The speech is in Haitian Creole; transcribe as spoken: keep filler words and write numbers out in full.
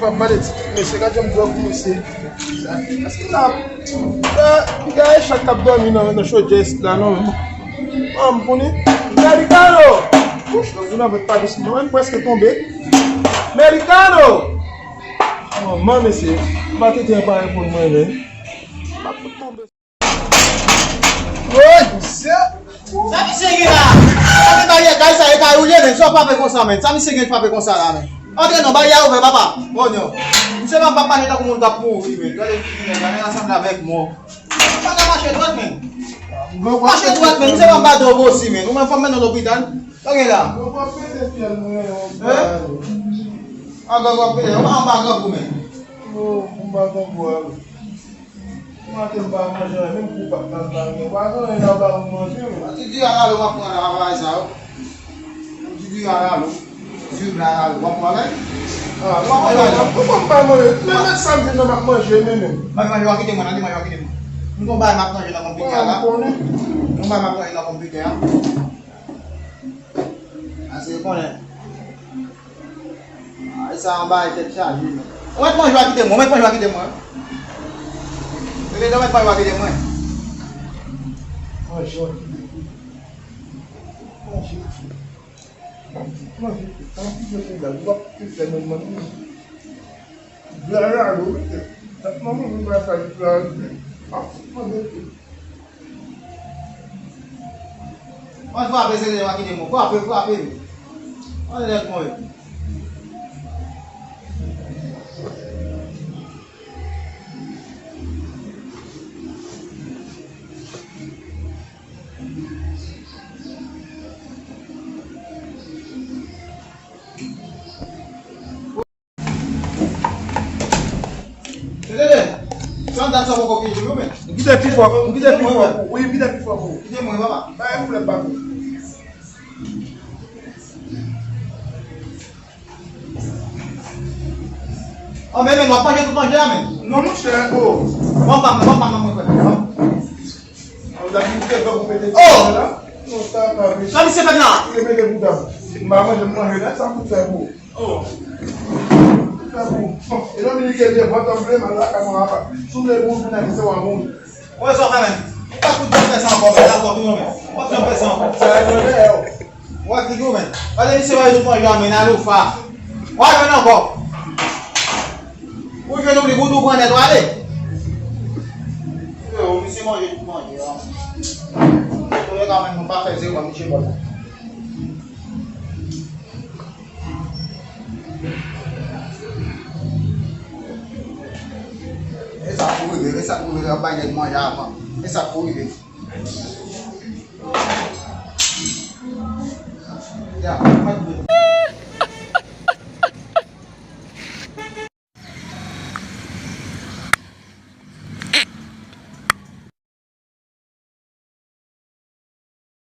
Ap mande ti mesye, gad jan m gròg mesye. Èske n ap, gade, gade chat k ap dòmi nan, nan chodyè isit la, non, men. Bon, m konnen. Mericano! Wouch, gròg nan vant pa dous, mwen prèske tonbe. Mericano! Manman, mesye, m pa tete yon parèy pou mwen, men. M ap fout tonbe. Woy, mesye! Sa misye gen la? Sa se baryè kay sa, e kay ou ye, men. Sa w frape konsa, men. Sa misye gen frape konsa la, men. Antre non, baryè a ouvè, papa. Bon, non. Misye pa, pa mache tankou moun k ap mouri, men. Gade figi nèg la, nèg la sanble avèk mò. Pa ka mache dwat, men. Mache dwat, men. Misye pa ba dwòg osi, men. Ou menm fò m mennen w lopital. Sa w gen la? Hein? An gang w ap pete, ou pa anba gang ou, men. Maten m pa manje anyen, menm kou pa t nan bal mwen. Pa gen anyen nan bal mwen manje, wi. Ti di alalo, w ap pran nan bagay sa yo. Ti di alalo. Di alalo, w ap pran bagay? Ah, w ap pran bagay. Ou konn pa manje. Men, men sa m di nan m ap manje, men, men. Bay manje, w a kite mwen, ale manje, w a kite mwen. M gon bagay m ap manje nan konpitè a la. Gon bagay m ap manje nan konpitè a. Ase konnen. Ay, sa anba e tèt chaje, men. Ou mèt manje w a kite mwen, ou mèt manje w a kite mwen. Rele, ou mèt manje w a kite mwen. Manje w a kite mwen. Manje. Manje. Manje. Manje. Manje. Manje. Glè a lou, wi. Manman mwen pa sa, glè a lou. Ah, manje. Mwen frape, se yo ki te mwen. Frape, frape. Mwen lèd mwen. Tande, tande, sa poko fini tou, men. M kite pi fò, m kite pi fò pou ou. Wi, m kite pi fò pou ou. Kite mwen, papa. Pa gen pwoblèm, papa. Oh, men, men, w ap manje tout manje a, men. Non, monchè, oh. Ban m pa m nan, ban m pa m nan, mwen, frè. Ou ta ki te fè pou pete ti la. Non, sa pa vre. Sa misye fè la? Ou te mete bouda. M pa manje, m manje la, sa m pou fè pou. Oh. Fè pou. Bon, e non, li ke de vant anble, mal la, ka mwen apa. Sou le bout, nan se wa moun. Wè sa kanmenm. Ou pa fout janm fè sa ankò, men, dakò, tou non, men. Ou pa janm fè sa ankò. Sa e mwen dèyè, oh. Wè figi w, men. Gade misye wè tout manje a, men, aloufa. Wè jwenn ankò. Ou jwenn ou li bout ou pran nèt, w ale. Yo, misye manje tout manje a. Yo, yo, kanmenm, nou pa fè zewo, misye bon. E sa pou rive, e sa pou rive, ap bay nèg manje avan. E sa pou rive. Ya, mwen tou